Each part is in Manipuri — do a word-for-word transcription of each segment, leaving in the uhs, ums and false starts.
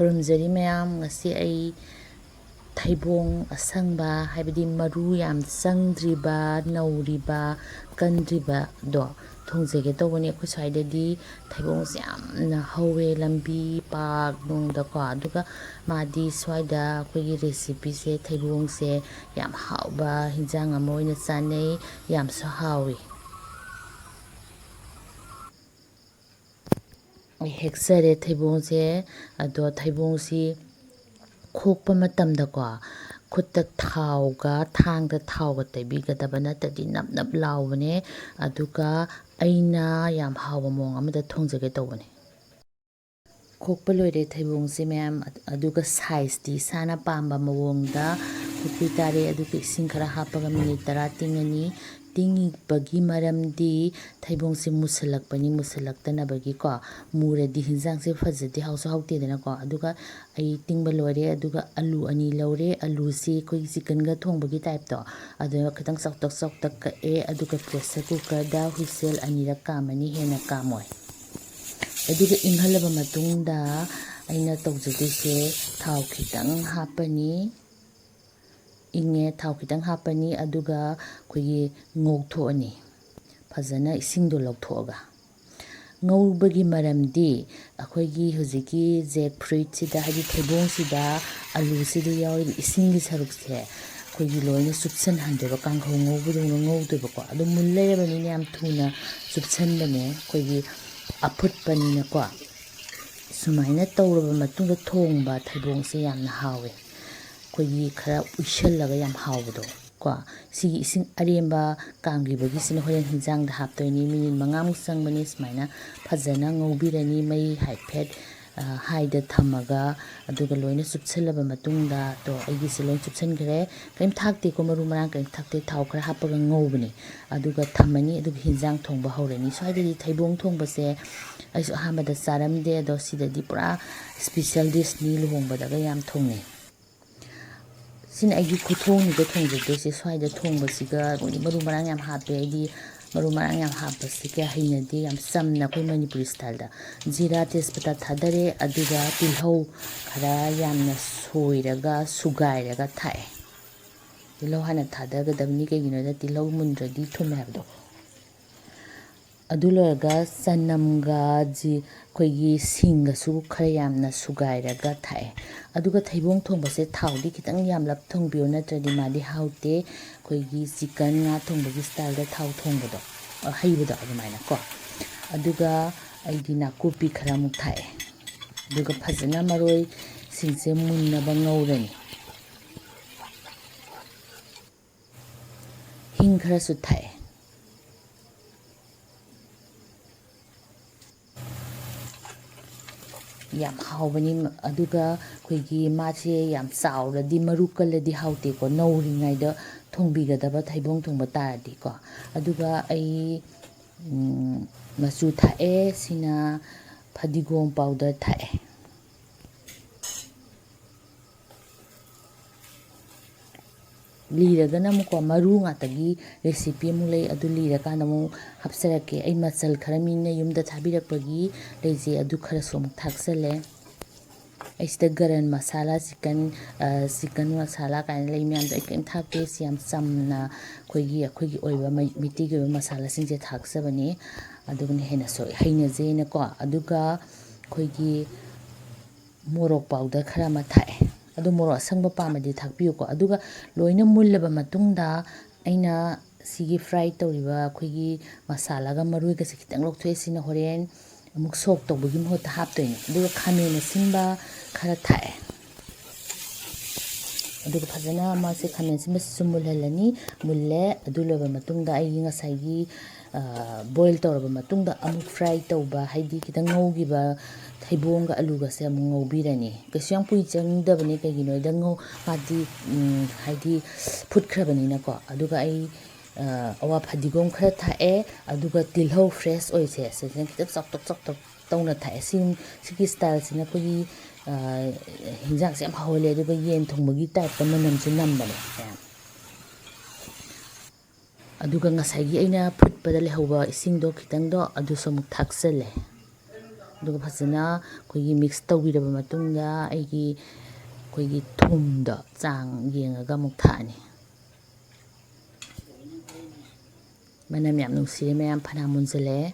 ꯈꯨꯔꯨꯝꯖꯔꯤ ꯃꯌꯥꯝ, ꯉꯁꯤ ꯑꯩ ꯊꯩꯕꯣꯡ ꯑꯁꯪꯕ, ꯍꯥꯏꯕꯗꯤ ꯃꯔꯨ ꯌꯥꯝ ꯆꯪꯗ꯭ꯔꯤꯕ, ꯅꯧꯔꯤꯕ, ꯀꯟꯗ꯭ꯔꯤꯕꯗꯣ ꯊꯣꯡꯖꯒꯦ ꯇꯧꯕꯅꯤ꯫ ꯑꯩꯈꯣꯏ ꯁ꯭ꯋꯥꯏꯗꯗꯤ ꯊꯩꯕꯣꯡꯁꯦ ꯌꯥꯝꯅ ꯍꯧꯋꯦ, ꯂꯝꯕꯤ ꯄꯥꯛ ꯅꯨꯡꯗꯀꯣ꯫ ꯑꯗꯨꯒ ꯃꯥꯗꯤ ꯁ꯭ꯋꯥꯏꯗ ꯑꯩꯈꯣꯏꯒꯤ ꯔꯦꯁꯤꯄꯤꯁꯦ, ꯊꯩꯕꯣꯡꯁꯦ ꯌꯥꯝ ꯍꯥꯎꯕ ꯍꯤꯟꯖꯥꯡ ꯑꯃ ꯑꯣꯏꯅ ꯆꯥꯅꯩ, ꯌꯥꯝꯁꯨ ꯍꯥꯎꯋꯤ꯫ ꯑꯩ ꯍꯦꯛꯆꯔꯦ ꯊꯩꯕꯣꯡꯁꯦ꯫ ꯑꯗꯣ ꯊꯩꯕꯣꯡꯁꯤ ꯈꯣꯛꯄ ꯃꯇꯝꯗꯀꯣ, ꯈꯨꯠꯇ ꯊꯥꯎꯒ, ꯊꯥꯡꯗ ꯊꯥꯎꯒ ꯇꯩꯕꯤꯒꯗꯕ, ꯅꯠꯇ꯭ꯔꯗꯤ ꯅꯞ ꯅꯞ ꯂꯥꯎꯕꯅꯦ꯫ ꯑꯗꯨꯒ ꯑꯩꯅ ꯌꯥꯝ ꯍꯥꯎꯕ ꯃꯑꯣꯡ ꯑꯃꯗ ꯊꯣꯡꯖꯒꯦ ꯇꯧꯕꯅꯦ꯫ ꯈꯣꯛꯄ ꯂꯣꯏꯔꯦ ꯊꯩꯕꯣꯡꯁꯦ ꯃꯌꯥꯝ, ꯑꯗꯨꯒ ꯁꯥꯏꯖꯇꯤ ꯏꯁꯥꯅ ꯄꯥꯝꯕ ꯃꯑꯣꯡꯗ ꯈꯣꯛꯄꯤ ꯇꯥꯔꯦ꯫ ꯑꯗꯨꯒ ꯏꯁꯤꯡ ꯈꯔ ꯍꯥꯞꯄꯒ ꯃꯤꯅꯤꯠ ꯇꯔꯥ ꯇꯤꯡꯉꯅꯤ꯫ ꯇꯤꯡꯉꯤꯕꯒꯤ ꯃꯔꯝꯗꯤ ꯊꯩꯕꯣꯡꯁꯦ ꯃꯨꯁꯜꯂꯛꯄꯅꯤ, ꯃꯨꯁꯜꯂꯛꯇꯅꯕꯒꯤꯀꯣ꯫ ꯃꯨꯔꯗꯤ ꯍꯤꯟꯖꯥꯡꯁꯦ ꯐꯖꯗꯦ, ꯍꯥꯎꯁꯨ ꯍꯥꯎꯇꯦꯗꯅꯀꯣ꯫ ꯑꯗꯨꯒ ꯑꯩ ꯇꯤꯡꯕ ꯂꯣꯏꯔꯦ꯫ ꯑꯗꯨꯒ ꯑꯂꯨ ꯑꯅꯤ ꯂꯧꯔꯦ꯫ ꯑꯂꯨꯁꯤ ꯑꯩꯈꯣꯏꯒꯤ ꯆꯤꯛꯀꯟꯒ ꯊꯣꯡꯕꯒꯤ ꯇꯥꯏꯞꯇꯣ, ꯑꯗꯨꯅ ꯈꯤꯇꯪ ꯆꯥꯎꯇꯛ ꯆꯥꯎꯇꯛ ꯀꯛꯑꯦ꯫ ꯑꯗꯨꯒ ꯄ꯭ꯔꯦꯁꯔ ꯀꯨꯀꯔꯗ ꯍꯨꯏꯁꯦꯜ ꯑꯅꯤꯔꯛ ꯀꯥꯝꯃꯅꯤ, ꯍꯦꯟꯅ ꯀꯥꯝꯃꯣꯏ꯫ ꯑꯗꯨꯒ ꯏꯪꯍꯜꯂꯕ ꯃꯇꯨꯡꯗ ꯑꯩꯅ ꯇꯧꯖꯗꯣꯏꯁꯦ, ꯊꯥꯎ ꯈꯤꯇꯪ ꯍꯥꯞꯄꯅꯤ꯫ ꯏꯪꯉꯦ, ꯊꯥꯎ ꯈꯤꯇꯪ ꯍꯥꯞꯄꯅꯤ, ꯑꯗꯨꯒ ꯑꯩꯈꯣꯏꯒꯤ ꯉꯧꯊꯣꯛꯑꯅꯤ, ꯐꯖꯅ ꯏꯁꯤꯡꯗꯣ ꯂꯧꯊꯣꯛꯑꯒ꯫ ꯉꯧꯕꯒꯤ ꯃꯔꯝꯗꯤ ꯑꯩꯈꯣꯏꯒꯤ ꯍꯧꯖꯤꯛꯀꯤ ꯖꯦꯛ ꯐ꯭ꯔꯨꯏꯠꯁꯤꯗ, ꯍꯥꯏꯗꯤ ꯊꯩꯕꯣꯡꯁꯤꯗ, ꯑꯂꯨꯁꯤꯗ ꯌꯥꯎꯔꯤꯕ ꯏꯁꯤꯡꯒꯤ ꯁꯔꯨꯛꯁꯦ ꯑꯩꯈꯣꯏꯒꯤ ꯂꯣꯏꯅ ꯆꯨꯞꯁꯟꯍꯟꯗꯣꯏꯕ, ꯀꯥꯡꯍꯧ ꯉꯧꯕꯗꯧꯅ ꯉꯧꯗꯣꯏꯕꯀꯣ꯫ ꯑꯗꯣ ꯃꯨꯜ ꯂꯩꯔꯕꯅꯤꯅ ꯌꯥꯝ ꯊꯨꯅ ꯆꯨꯞꯁꯟꯕꯅꯦ ꯑꯩꯈꯣꯏꯒꯤ ꯑꯐꯨꯠꯄꯅꯤꯅꯀꯣ꯫ ꯁꯨꯃꯥꯏꯅ ꯇꯧꯔꯕ ꯃꯇꯨꯡꯗ ꯊꯣꯡꯕ ꯊꯩꯕꯣꯡꯁꯦ ꯌꯥꯝꯅ ꯍꯥꯎꯋꯦ꯫ ꯑꯩꯈꯣꯏꯒꯤ ꯈꯔ ꯎꯏꯁꯜꯂꯒ ꯌꯥꯝ ꯍꯥꯎꯕꯗꯣ ꯀꯣ꯫ ꯁꯤꯒꯤ ꯏꯁꯤꯡ ꯑꯔꯦꯝꯕ ꯀꯥꯝꯈꯤꯕꯒꯤꯁꯤꯅ ꯍꯣꯔꯦꯟ ꯍꯤꯟꯖꯥꯡꯗ ꯍꯥꯞꯇꯣꯏꯅꯤ꯫ ꯃꯤꯅꯤꯠ ꯃꯉꯥꯃꯨꯛ ꯆꯪꯕꯅꯤ꯫ ꯁꯨꯃꯥꯏꯅ ꯐꯖꯅ ꯉꯧꯕꯤꯔꯅꯤ, ꯃꯩ ꯍꯥꯏꯐꯦꯠ, ꯑ, ꯍꯥꯏꯗ ꯊꯝꯃꯒ꯫ ꯑꯗꯨꯒ ꯂꯣꯏꯅ ꯆꯨꯞꯁꯜꯂꯕ ꯃꯇꯨꯡꯗ, ꯇꯣ, ꯑꯩꯒꯤꯁꯦ ꯂꯣꯏ ꯆꯨꯞꯁꯟꯈ꯭ꯔꯦ꯫ ꯀꯔꯤꯝ ꯊꯥꯛꯇꯦꯀꯣ, ꯃꯔꯨ ꯃꯔꯥꯡ ꯀꯔꯤꯝ ꯊꯥꯛꯇꯦ, ꯊꯥꯎ ꯈꯔ ꯍꯥꯞꯄꯒ ꯉꯧꯕꯅꯤ꯫ ꯑꯗꯨꯒ ꯊꯝꯃꯅꯤ, ꯑꯗꯨꯒ ꯍꯤꯟꯖꯥꯡ ꯊꯣꯡꯕ ꯍꯧꯔꯅꯤ꯫ ꯁ꯭ꯋꯥꯏꯗꯗꯤ ꯊꯩꯕꯣꯡ ꯊꯣꯡꯕꯁꯦ ꯑꯩꯁꯨ ꯑꯍꯥꯟꯕꯗ ꯆꯥꯔꯝꯗꯦ, ꯑꯗꯣ ꯁꯤꯗꯗꯤ ꯄꯨꯔꯥ ꯁ꯭ꯄꯤꯁꯦꯜ ꯗꯤꯁꯅꯤ, ꯂꯨꯍꯣꯡꯕꯗꯒ ꯌꯥꯝ ꯊꯣꯡꯅꯩ꯫ ꯁꯤꯅ ꯑꯩꯒꯤ ꯈꯨꯊꯣꯡꯅꯤꯀꯣ ꯊꯣꯡꯖꯗꯣꯏꯁꯦ꯫ ꯁ꯭ꯋꯥꯏꯗ ꯊꯣꯡꯕꯁꯤꯒ ꯃꯣꯏꯗꯤ ꯃꯔꯨ ꯃꯔꯥꯡ ꯌꯥꯝ ꯍꯥꯞꯄꯦ, ꯑꯩꯗꯤ ꯃꯔꯨ ꯃꯔꯥꯡ ꯌꯥꯝ ꯍꯥꯞꯄꯁꯤ ꯀꯌꯥ ꯍꯩꯅꯗꯦ, ꯌꯥꯝ ꯆꯝꯅ ꯑꯩꯈꯣꯏ ꯃꯅꯤꯄꯨꯔꯤ ꯁ꯭ꯇꯥꯏꯜꯗ꯫ ꯖꯤꯔꯥ ꯇꯦꯖꯄꯇꯥ ꯊꯥꯗꯔꯦ, ꯑꯗꯨꯒ ꯇꯤꯜꯍꯧ ꯈꯔ ꯌꯥꯝꯅ ꯁꯣꯏꯔꯒ ꯁꯨꯒꯥꯏꯔꯒ ꯊꯥꯛꯑꯦ꯫ ꯇꯤꯜꯍꯧ ꯍꯥꯟꯅ ꯊꯥꯗꯒꯗꯕꯅꯤ, ꯀꯩꯒꯤꯅꯣꯗ ꯇꯤꯜꯍꯧ ꯃꯨꯟꯗ꯭ꯔꯗꯤ ꯊꯨꯝꯃꯦ ꯍꯥꯏꯕꯗꯣ꯫ ꯑꯗꯨ ꯂꯣꯏꯔꯒ ꯆꯅꯝꯒ ꯖꯤ-, ꯑꯩꯈꯣꯏꯒꯤ ꯁꯤꯡꯒꯁꯨ ꯈꯔ ꯌꯥꯝꯅ ꯁꯨꯒꯥꯏꯔꯒ ꯊꯥꯛꯑꯦ꯫ ꯑꯗꯨꯒ ꯊꯩꯕꯣꯡ ꯊꯣꯡꯕꯁꯦ ꯊꯥꯎꯗꯤ ꯈꯤꯇꯪ ꯌꯥꯝꯂꯞ ꯊꯣꯡꯕꯤꯌꯣ, ꯅꯠꯇ꯭ꯔꯗꯤ ꯃꯥꯗꯤ ꯍꯥꯎꯇꯦ꯫ ꯑꯩꯈꯣꯏꯒꯤ ꯆꯤꯀꯟ ꯉꯥ ꯊꯣꯡꯕꯒꯤ ꯁ꯭ꯇꯥꯏꯜꯗ ꯊꯥꯎ ꯊꯣꯡꯕꯗꯣ, ꯑ, ꯍꯩꯕꯗꯣ ꯑꯗꯨꯃꯥꯏꯅ ꯀꯣ꯫ ꯑꯗꯨꯒ ꯑꯩꯗꯤ ꯅꯥꯀꯨꯞꯄꯤ ꯈꯔ ꯑꯃꯨꯛ ꯊꯥꯛꯑꯦ꯫ ꯑꯗꯨꯒ ꯐꯖꯅ ꯃꯔꯣꯏꯁꯤꯡꯁꯦ ꯃꯨꯟꯅꯕ ꯉꯧꯔꯅꯤ꯫ ꯍꯤꯡ ꯈꯔꯁꯨ ꯊꯥꯛꯑꯦ꯫ ꯌꯥꯝ ꯍꯥꯎꯕꯅꯤ꯫ ꯑꯗꯨꯒ ꯑꯩꯈꯣꯏꯒꯤ ꯃꯥꯁꯦ ꯌꯥꯝ ꯆꯥꯎꯔꯗꯤ, ꯃꯔꯨ ꯀꯜꯂꯗꯤ ꯍꯥꯎꯇꯦꯀꯣ, ꯅꯧꯔꯤꯉꯩꯗ ꯊꯣꯡꯕꯤꯒꯗꯕ ꯊꯩꯕꯣꯡ ꯊꯣꯡꯕ ꯇꯥꯔꯗꯤꯀꯣ꯫ ꯑꯗꯨꯒ ꯑꯩ, ꯎꯝ, ꯃꯆꯨ ꯊꯥꯛꯑꯦ, ꯁꯤꯅ ꯐꯗꯤꯒꯣꯝ ꯄꯥꯎꯗꯔ ꯊꯥꯛꯑꯦ꯫ ꯂꯤꯔꯒꯅ ꯑꯃꯨꯛꯀꯣ ꯃꯔꯨ ꯉꯥꯛꯇꯒꯤ ꯔꯦꯁꯤꯄꯤ ꯑꯃꯨꯛ ꯂꯩ, ꯑꯗꯨ ꯂꯤꯔꯀꯥꯟꯗ ꯑꯃꯨꯛ ꯍꯥꯞꯆꯔꯛꯀꯦ꯫ ꯑꯩ ꯃꯆꯜ ꯈꯔ ꯃꯤꯅ ꯌꯨꯝꯗ ꯊꯥꯕꯤꯔꯛꯄꯒꯤ ꯂꯩꯖꯩ, ꯑꯗꯨ ꯈꯔꯁꯨ ꯑꯃꯨꯛ ꯊꯥꯛꯆꯜꯂꯦ꯫ ꯑꯩ ꯁꯤꯗ ꯒꯔꯝ ꯃꯁꯥꯂꯥ, ꯆꯤꯀꯟ, ꯑ, ꯆꯤꯀꯟ ꯃꯁꯥꯂꯥ ꯀꯥꯏꯅ ꯂꯩ ꯃꯌꯥꯝꯗꯣ ꯑꯩ ꯀꯔꯤꯝ ꯊꯥꯛꯇꯦ꯫ ꯁꯤ ꯌꯥꯝ ꯆꯝꯅ ꯑꯩꯈꯣꯏꯒꯤ, ꯑꯩꯈꯣꯏꯒꯤ ꯑꯣꯏꯕ ꯃꯩ-, ꯃꯩꯇꯩꯒꯤ ꯑꯣꯏꯕ ꯃꯁꯥꯂꯥꯁꯤꯡꯁꯦ ꯊꯥꯛꯆꯕꯅꯤ꯫ ꯑꯗꯨꯒꯅ ꯍꯦꯟꯅꯁꯨ ꯍꯩꯅꯖꯩꯅꯀꯣ꯫ ꯑꯗꯨꯒ ꯑꯩꯈꯣꯏꯒꯤ ꯃꯣꯔꯣꯛ ꯄꯥꯎꯗꯔ ꯈꯔ ꯑꯃ ꯊꯥꯛꯑꯦ꯫ ꯑꯗꯣ ꯃꯣꯔꯣꯛ ꯑꯁꯪꯕ ꯄꯥꯝꯃꯗꯤ ꯊꯥꯛꯄꯤꯌꯨꯀꯣ꯫ ꯑꯗꯨꯒ ꯂꯣꯏꯅ ꯃꯨꯜꯂꯕ ꯃꯇꯨꯡꯗ ꯑꯩꯅ ꯁꯤꯒꯤ ꯐ꯭ꯔꯥꯏ ꯇꯧꯔꯤꯕ ꯑꯩꯈꯣꯏꯒꯤ ꯃꯁꯥꯂꯥꯒ ꯃꯔꯣꯏꯒꯁꯦ ꯈꯤꯇꯪ ꯂꯧꯊꯣꯛꯑꯦ꯫ ꯁꯤꯅ ꯍꯣꯔꯦꯟ ꯑꯃꯨꯛ ꯁꯣꯛ ꯇꯧꯕꯒꯤ ꯃꯍꯨꯠꯇ ꯍꯥꯞꯇꯣꯏꯅꯦ꯫ ꯑꯗꯨꯒ ꯈꯥꯃꯦꯟ ꯑꯁꯤꯟꯕ ꯈꯔ ꯊꯥꯛꯑꯦ꯫ ꯑꯗꯨꯒ ꯐꯖꯅ ꯃꯥꯁꯦ ꯈꯥꯃꯦꯟ ꯑꯁꯤꯟꯕꯁꯤꯁꯨ ꯃꯨꯜꯍꯜꯂꯅꯤ꯫ ꯃꯨꯜꯂꯦ꯫ ꯑꯗꯨ ꯂꯣꯏꯔꯕ ꯃꯇꯨꯡꯗ ꯑꯩꯒꯤ ꯉꯁꯥꯏꯒꯤ, ꯑ, ꯕꯣꯏꯜ ꯇꯧꯔꯕ ꯃꯇꯨꯡꯗ ꯑꯃꯨꯛ ꯐ꯭ꯔꯥꯏ ꯇꯧꯕ, ꯍꯥꯏꯗꯤ ꯈꯤꯇꯪ ꯉꯧꯈꯤꯕ ꯊꯩꯕꯣꯡꯒ ꯑꯂꯨꯒꯁꯦ ꯑꯃꯨꯛ ꯉꯧꯕꯤꯔꯅꯤ꯫ ꯀꯩꯁꯨ ꯌꯥꯝ ꯀꯨꯏ ꯆꯪꯗꯕꯅꯤ, ꯀꯩꯒꯤꯅꯣꯗ ꯉꯧ-, ꯃꯥꯗꯤ, ꯎꯝ, ꯍꯥꯏꯗꯤ ꯐꯨꯠꯈ꯭ꯔꯕꯅꯤꯅꯀꯣ꯫ ꯑꯗꯨꯒ ꯑꯩ, ꯑ, ꯑꯋꯥ ꯐꯗꯤꯒꯣꯝ ꯈꯔ ꯊꯥꯛꯑꯦ, ꯑꯗꯨꯒ ꯇꯤꯜꯍꯧ ꯐ꯭ꯔꯦꯁ ꯑꯣꯏꯁꯦ ꯁꯤꯁꯤꯅ ꯈꯤꯇꯪ ꯆꯥꯎꯇꯛ ꯆꯥꯎꯇꯛ ꯇꯧꯅ ꯊꯥꯛꯑꯦ꯫ ꯁꯤ, ꯁꯤꯒꯤ ꯁ꯭ꯇꯥꯏꯜꯁꯤꯅ ꯑꯩꯈꯣꯏꯒꯤ, ꯑ, ꯍꯤꯟꯖꯥꯡꯁꯦ ꯌꯥꯝ ꯍꯥꯎꯍꯜꯂꯦ, ꯑꯗꯨꯒ ꯌꯦꯟ ꯊꯣꯡꯕꯒꯤ ꯇꯥꯏꯞꯇ ꯃꯅꯝꯁꯨ ꯅꯝꯕꯅꯦ ꯃꯌꯥꯝ꯫ ꯑꯗꯨꯒ ꯉꯁꯥꯏꯒꯤ ꯑꯩꯅ ꯐꯨꯠꯄꯗ ꯂꯩꯍꯧꯕ ꯏꯁꯤꯡꯗꯣ ꯈꯤꯇꯪꯗꯣ ꯑꯗꯨꯁꯨ ꯑꯃꯨꯛ ꯊꯥꯛꯆꯜꯂꯦ꯫ ꯑꯗꯨꯒ ꯐꯖꯅ ꯑꯩꯈꯣꯏꯒꯤ ꯃꯤꯛꯁ ꯇꯧꯕꯤꯔꯕ ꯃꯇꯨꯡꯗ ꯑꯩꯒꯤ, ꯑꯩꯈꯣꯏꯒꯤ ꯊꯨꯝꯗꯣ ꯆꯥꯡ ꯌꯦꯡꯉꯒ ꯑꯃꯨꯛ ꯊꯥꯛꯑꯅꯤ꯫ ꯃꯅꯝ ꯌꯥꯝ ꯅꯨꯡꯁꯤꯔꯦ ꯃꯌꯥꯝ, ꯐꯅꯌꯥꯝ ꯃꯨꯟꯖꯜꯂꯛꯑꯦ꯫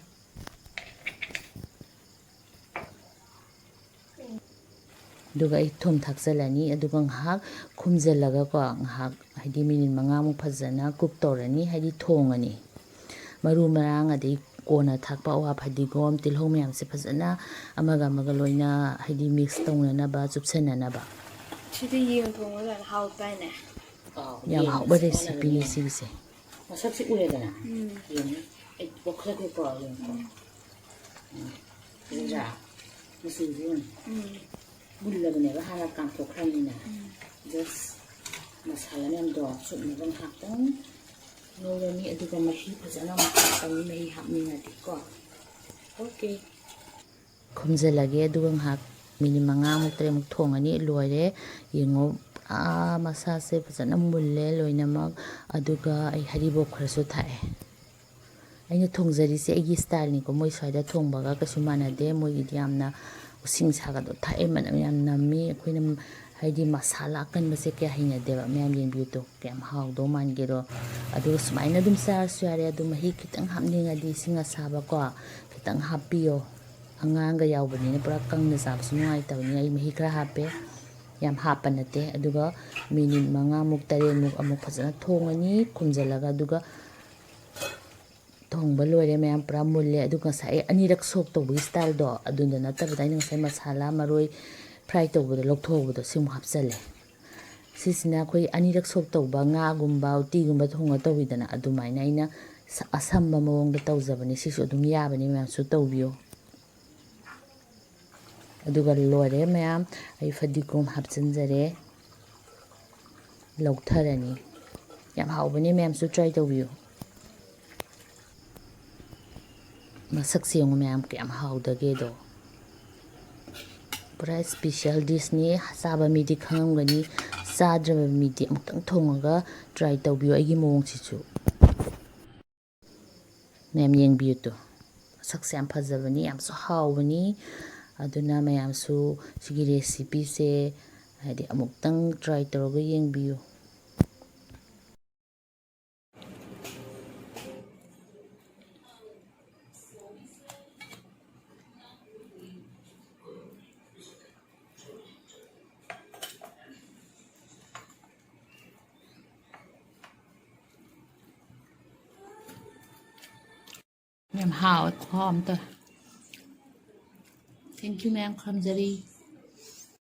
ꯑꯗꯨꯒ ꯑꯩ ꯊꯨꯝ ꯊꯥꯛꯆꯜꯂꯅꯤ꯫ ꯑꯗꯨꯒ ꯉꯥꯏꯍꯥꯛ ꯈꯨꯝꯖꯤꯜꯂꯒꯀꯣ, ꯉꯥꯏꯍꯥꯛ ꯍꯥꯏꯗꯤ ꯃꯤꯅꯤꯠ ꯃꯉꯥꯃꯨꯛ ꯐꯖꯅ ꯀꯨꯛ ꯇꯧꯔꯅꯤ, ꯍꯥꯏꯗꯤ ꯊꯣꯡꯉꯅꯤ꯫ ꯃꯔꯨ ꯃꯔꯥꯡ, ꯑꯗꯩ ꯀꯣꯟꯅ ꯊꯥꯛꯄ ꯑꯋꯥ ꯐꯗꯤꯒꯣꯝ, ꯇꯤꯜꯍꯧ ꯃꯌꯥꯝꯁꯦ ꯐꯖꯅ ꯑꯃꯒ ꯑꯃꯒ ꯂꯣꯏꯅ ꯍꯥꯏꯗꯤ ꯃꯤꯛꯁ ꯇꯧꯅꯅꯕ, ꯆꯨꯞꯁꯟꯅꯅꯕ꯫ ꯁꯤꯗꯤ ꯌꯦꯟ ꯊꯣꯡꯕ ꯌꯥꯝ ꯍꯥꯎꯇꯥꯏꯅꯦ? ꯑꯥꯎ, ꯌꯥꯝ ꯌꯦꯟ ꯍꯥꯎꯕ ꯃꯁꯛ ꯔꯦꯁꯤꯄꯤꯅꯤ ꯑꯣꯟꯅꯕꯅꯦ꯫ ꯁꯤꯒꯤꯁꯦ꯫ ꯃꯁꯛꯁꯤ ꯎꯔꯦꯗꯅ? ꯎꯝ꯫ ꯌꯦꯡꯉꯨ꯫ ꯑꯩ ꯄꯣꯈꯥꯏꯈ꯭ꯔꯦꯀꯣ, ꯌꯦꯡꯉꯨꯀꯣ꯫ ꯎꯝ꯫ ꯎꯝ꯫ ꯎꯗ꯭ꯔꯥ? ꯃꯆꯨꯁꯦ ꯌꯦꯡꯉꯨ꯫ ꯎꯝ꯫ ꯃꯨꯜꯂꯕꯅꯦꯕ, ꯍꯥꯟꯅ ꯀꯥꯝꯊꯣꯛꯈ꯭ꯔꯕꯅꯤꯅ꯫ ꯎꯝ꯫ Just ꯃꯁꯥꯂꯥ ꯃꯌꯥꯝꯗꯣ ꯁꯨꯞꯅꯕ ꯉꯥꯏꯍꯥꯛꯇꯪ ꯉꯧꯔꯅꯤ, ꯑꯗꯨꯒ ꯃꯍꯤ ꯐꯖꯅ ꯑꯃꯨꯛ ꯍꯥꯞꯄꯅꯤ, ꯃꯍꯤ ꯍꯥꯞꯅꯤꯡꯉꯗꯤꯀꯣ꯫ Okay꯫ ꯈꯨꯝꯖꯤꯜꯂꯒꯦ, ꯑꯗꯨꯒ ꯉꯥꯏꯍꯥꯛ ꯃꯤꯅꯤꯠ ꯃꯉꯥꯃꯨꯛ ꯇꯔꯦꯠꯃꯨꯛ ꯊꯣꯡꯉꯅꯤ꯫ ꯂꯣꯏꯔꯦ꯫ ꯌꯦꯡꯉꯣ, ꯄꯨꯔꯥ ꯃꯁꯥꯁꯦ ꯐꯖꯅ ꯃꯨꯜꯂꯦ ꯂꯣꯏꯅꯃꯛ꯫ ꯑꯗꯨꯒ ꯑꯩ ꯍꯔꯤꯕꯣꯞ ꯈꯔꯁꯨ ꯊꯥꯛꯑꯦ꯫ ꯑꯩꯅ ꯊꯣꯡꯖꯔꯤꯁꯦ ꯑꯩꯒꯤ ꯁ꯭ꯇꯥꯏꯜꯅꯤꯀꯣ, ꯃꯣꯏ ꯁ꯭ꯋꯥꯏꯗ ꯊꯣꯡꯕꯒ ꯀꯩꯁꯨ ꯃꯥꯟꯅꯗꯦ꯫ ꯃꯣꯏꯒꯤꯗꯤ ꯌꯥꯝꯅ ꯎꯁꯤꯡ ꯁꯥꯒꯗꯣ ꯊꯥꯛꯑꯦ, ꯃꯅꯝ ꯌꯥꯝ ꯅꯝꯃꯤ꯫ ꯑꯩꯈꯣꯏꯅ ꯍꯥꯏꯗꯤ ꯃꯁꯥꯂꯥ ꯑꯀꯟꯕꯁꯦ ꯀꯌꯥ ꯍꯩꯅꯗꯦꯕ꯫ ꯃꯌꯥꯝ ꯌꯦꯡꯕꯤꯌꯨ ꯇꯨ, ꯀꯌꯥꯝ ꯍꯥꯎꯗꯧ ꯃꯥꯟꯒꯦꯗꯣ꯫ ꯑꯗꯨꯒ ꯁꯨꯃꯥꯏꯅ ꯑꯗꯨꯝ ꯆꯥꯔꯁꯨ ꯌꯥꯔꯦ꯫ ꯑꯗꯨ ꯃꯍꯤ ꯈꯤꯇꯪ ꯍꯥꯞꯅꯤꯡꯉꯗꯤ ꯏꯁꯤꯡ ꯑꯁꯥꯕꯀꯣ ꯈꯤꯇꯪ ꯍꯥꯞꯄꯤꯌꯣ꯫ ꯑꯉꯥꯡꯒ ꯌꯥꯎꯕꯅꯤꯅ ꯄꯨꯔꯥ ꯀꯪꯅ ꯆꯥꯕꯁꯨ ꯅꯨꯡꯉꯥꯏꯇꯕꯅꯤꯅ ꯑꯩ ꯃꯍꯤ ꯈꯔ ꯍꯥꯞꯄꯦ꯫ ꯌꯥꯝ ꯍꯥꯞꯄ ꯅꯠꯇꯦ꯫ ꯑꯗꯨꯒ ꯃꯤꯅꯤꯠ ꯃꯉꯥꯃꯨꯛ ꯇꯔꯦꯠꯃꯨꯛ ꯑꯃꯨꯛ ꯐꯖꯅ ꯊꯣꯡꯉꯅꯤ ꯈꯨꯝꯖꯤꯜꯂꯒ꯫ ꯑꯗꯨꯒ ꯊꯣꯡꯕ ꯂꯣꯏꯔꯦ ꯃꯌꯥꯝ, ꯄꯨꯔꯥ ꯃꯨꯜꯂꯦ꯫ ꯑꯗꯨ ꯉꯁꯥꯏ ꯑꯩ ꯑꯅꯤꯔꯛ ꯁꯣꯛ ꯇꯧꯕꯒꯤ ꯁ꯭ꯇꯥꯏꯜꯗꯣ, ꯑꯗꯨꯗ ꯅꯠꯇꯕꯗ ꯑꯩꯅ ꯉꯁꯥꯏ ꯃꯁꯥꯂꯥ ꯃꯔꯣꯏ ꯐ꯭ꯔꯥꯏ ꯇꯧꯕꯗ ꯂꯧꯊꯣꯛꯍꯧꯕꯗꯣ ꯁꯤ ꯑꯃꯨꯛ ꯍꯥꯞꯆꯜꯂꯦ꯫ ꯁꯤꯁꯤꯅ ꯑꯩꯈꯣꯏ ꯑꯅꯤꯔꯛ ꯁꯣꯛ ꯇꯧꯕ ꯉꯥꯒꯨꯝꯕ ꯎꯇꯤꯒꯨꯝꯕ ꯊꯣꯡꯉ ꯇꯧꯋꯤꯗꯅ, ꯑꯗꯨꯃꯥꯏꯅ ꯑꯩꯅ ꯁ-, ꯑꯁꯝꯕ ꯃꯑꯣꯡꯗ ꯇꯧꯖꯕꯅꯦ꯫ ꯁꯤꯁꯨ ꯑꯗꯨꯝ ꯌꯥꯕꯅꯤ, ꯃꯌꯥꯝꯁꯨ ꯇꯧꯕꯤꯌꯨ꯫ ꯑꯗꯨꯒ ꯂꯣꯏꯔꯦ ꯃꯌꯥꯝ, ꯑꯩ ꯐꯗꯤꯒꯣꯝ ꯍꯥꯞꯆꯤꯟꯖꯔꯦ꯫ ꯂꯧꯊꯔꯅꯤ꯫ ꯌꯥꯝ ꯍꯥꯎꯕꯅꯦ, ꯃꯌꯥꯝꯁꯨ try ꯇꯧꯕꯤꯌꯨ꯫ ꯃꯁꯛꯁꯦ ꯌꯦꯡꯉꯨ ꯃꯌꯥꯝ, ꯀꯌꯥꯝ ꯍꯥꯎꯗꯒꯦꯗꯣ꯫ ꯄꯨꯔꯥ special dishꯅꯤ꯫ ꯆꯥꯕ ꯃꯤꯗꯤ ꯈꯪꯉꯝꯒꯅꯤ, ꯆꯥꯗ꯭ꯔꯕ ꯃꯤꯗꯤ ꯑꯃꯨꯛꯇꯪ ꯊꯣꯡꯉꯒ try ꯇꯧꯕꯤꯌꯨ ꯑꯩꯒꯤ ꯃꯑꯣꯡꯁꯤꯁꯨ꯫ ꯃꯌꯥꯝ ꯌꯦꯡꯕꯤꯌꯨ ꯇꯨ, ꯃꯁꯛꯁꯦ ꯌꯥꯝ ꯐꯖꯕꯅꯤ, ꯌꯥꯝꯁꯨ ꯍꯥꯎꯕꯅꯤ꯫ ꯑꯗꯨꯅ ꯃꯌꯥꯝꯁꯨ ꯁꯤꯒꯤ recipeꯁꯦ ꯍꯥꯏꯗꯤ ꯑꯃꯨꯛꯇꯪ try ꯇꯧꯔꯒ ꯌꯦꯡꯕꯤꯌꯨ꯫ ꯌꯥꯝ ꯍꯥꯎꯋꯦ, ꯈꯨꯍꯥꯎ ꯑꯃ ꯇꯧꯋꯦ꯫ Thank you ꯃꯌꯥꯝ, ꯈꯝꯖꯔꯤ꯫